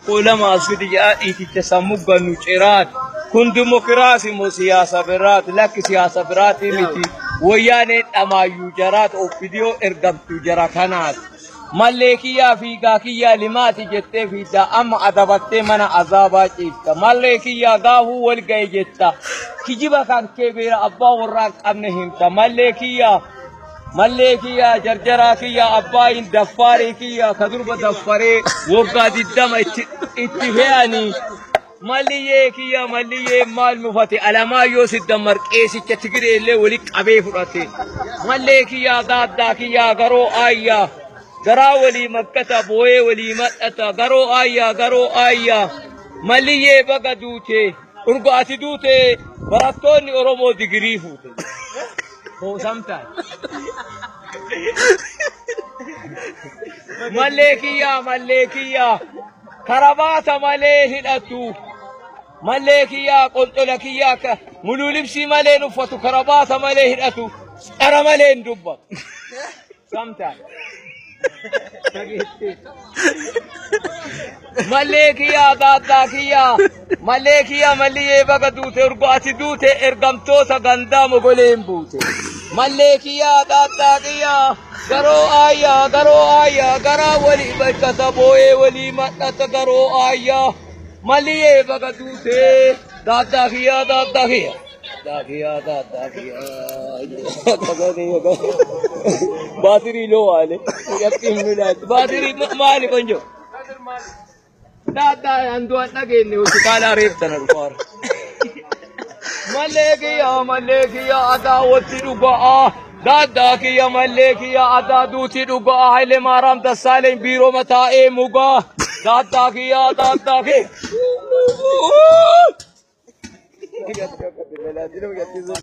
Tokko lama as fidi jedhaa dhiiticha sammuu gannu ciraati. Kun dimokiraasi moo siyaasa biraati? Lakki siyaasa biraati miti. Wayyaaneen dhamaayyuu jaraati oppidiyoo ergamtuu jara kanaati. Mallee kiyyaa fiigaa kiyyaa limaati jettee fiiddaa amma adabattee mana azaabaa ciifta. Mallee kiyyaa gaafuu wal ga'e jetta. Kijiba kan kee beera abbaa warraa hin qabne himta. Mallee kiyyaa Mallee kiyyaa jarjaraa kiyyaa abbaayin daffaarii kiyyaa ka durba daffaree waggaa 20 itti fe'anii. Malliyyee kiyyaa malliyyee maal mufate Alamaayyoo siddammar qeesicha Tigiree illee wali qabee fudhate. Mallee kiyyaa daaddaa kiyyaa garoo aayyaa garaa walii makkata booyee walii madhata garoo aayyaa garoo aayyaa malliyyee baga duute urga ati duute barattoonni Oromoo digirii fuute. For some time. Mallee kiyyaa mallee kiyyaa karabaata malee hidhatu. Mallee kiyyaa qonxola kiyyaa akka muluu libsii malee hin uffatu karabaata malee hidhatu dhara malee hin dubbatu. Sometimes. Mallee kiyyaa daaddaa kiyyaa mallee kiyyaa malliyyee baga duute urgo ati duute ergamtoota gandaa mogoleen buute. Mallee kiyyaa daaddaa kiyyaa garoo aayyaa garoo aayyaa garaa walii bakkata boo'ee walii madhata garoo aayyaa malliyyee baga duute daaddaa kiyyaa daaddaa kiyyaa. Baatirii loo waale. Baatirii maali konjo? Daaddaa handu'an dhageenye hospitaala reeftana dhufaara. Mallee kiyya mallee kiyya adaa watti dhugaa. Daaddaa kiyya mallee kiyya adaa duuti dhugaa. Haile Maaraam Dassaaleny biiroo mataa'ee mugaa. Daaddaa kiyya daaddaa kiyya.